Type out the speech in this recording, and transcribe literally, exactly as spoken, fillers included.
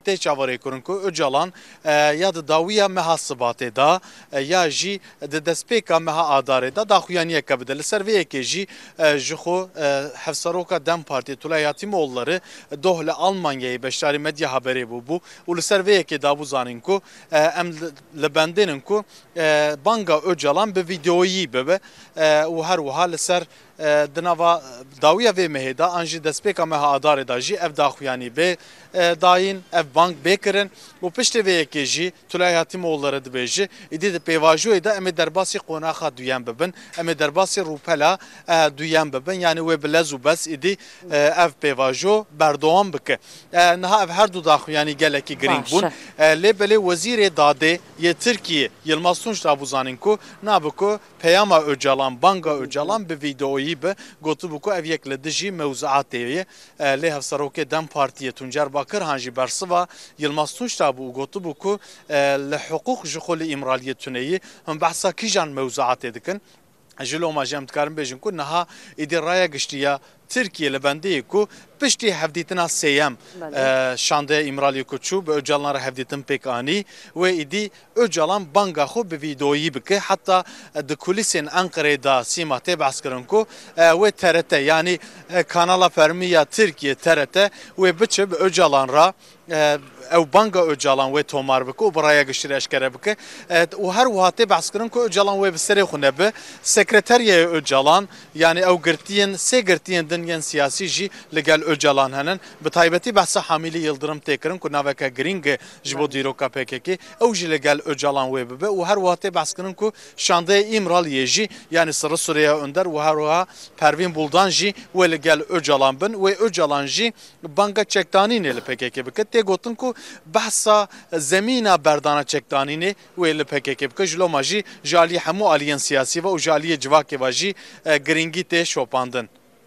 tê çaverêkirin ku Ocalan, e, ya di dawiya meha Sibatê de, e, ya jî di destpêka meha Adarê de daxuyaniyeke bide. Li ser vê yekê jî, e, ji xwe, e, Hevseroka DEM Partiyê Tulay Hatîmoğulları doh li Almanyayê beşdarî medya haberê bûbû û li ser vê yekê dabû zanîn ku, e, em li, li bendê nin ku, e, banga Ocalan bi vîdeoyî bibe, e, û her wiha li ser, e, di nava dawiya vê mehê de an jî destpêka meha Adarê de jî ev daxuyanî bê, e, dayîn, ev bang bê kirin û piştê vê yekê jî Tulay Hatîmoğulları dibêje, îdî di pêvajoyê de em ê derbasî qonaxa duyem bibin, em ê derbasî rûpela, e, duyem bibin, yanî wê bi lez û bes îdî, e, ev pêvajo berdewam bike. E, niha ev her du daxuyanî gelekî girîng Baş bûn. e. E, lê belê Wezîrê Dadê yê Tirkiyê Yilmaz Tunç dabû zanîn ku nabe ku peyama Ocalan, banga Ocalan bi vîdeoyî bi, gotibû ku ev yek li dijî mewzuatê ye. E, lê Hevserokê DEM Partiyê Tuncer Bakirhan jî bersiva Yilmaz Tunç dabû û gotibû ku, e, li hiqûq ji xwe li Îmraliyê tune ye, hûn behsa kîjan mewzuatê dikin? Ji loma jî em dikarin bêjin ku niha êdî raya giştî ya Tirkiyê li bendê ye ku piştî hevdîtina sêyem, Belê. e, şandeya Îmraliyê ku çû, bi Ocalan re hevdîtin pêk anî, wê êdî Ocalan banga xwe bi vîdeoyî bike. Heta, e, di kulîsên Enqerê de sîma tê behskirin ku, e, wê T R T, yanî, e, kanala fermî ya Tirkiyê T R T, wê biçe bi Ocalan re, e, ew banga Ocalan wê tomar bike û bi raya giştî re eşkere bike. E, û her wiha tê behskirin ku Ocalan wê bi serê xwe nebe. Sekreteriyê Ocalan, yanî ew girtiyên, sê girtiyên din yên siyasî jî li gel Ocalan henin. Bi taybetî behsa Hamîlî Yildirim tê kirin ku naveke girîng e ji bo Belê. dîroka P K K. Ew jî li gel Ocalan wê bibe û her wiha tê behskirin ku şandeya Îmraliyê jî, yanî Sirri Süreyya Önder û her wiha Pervîn Buldan jî wê li gel Ocalan bin. Wê Ocalan jî banga çekdanînê li P K K bike. Tê gotin ku behsa zemîna berdana çekdanînê wê li P K K bike. Ji loma jî ji aliyê hemû aliyên siyasî ve û ji aliyê civakê ve jî, e, girîngî tê şopandin.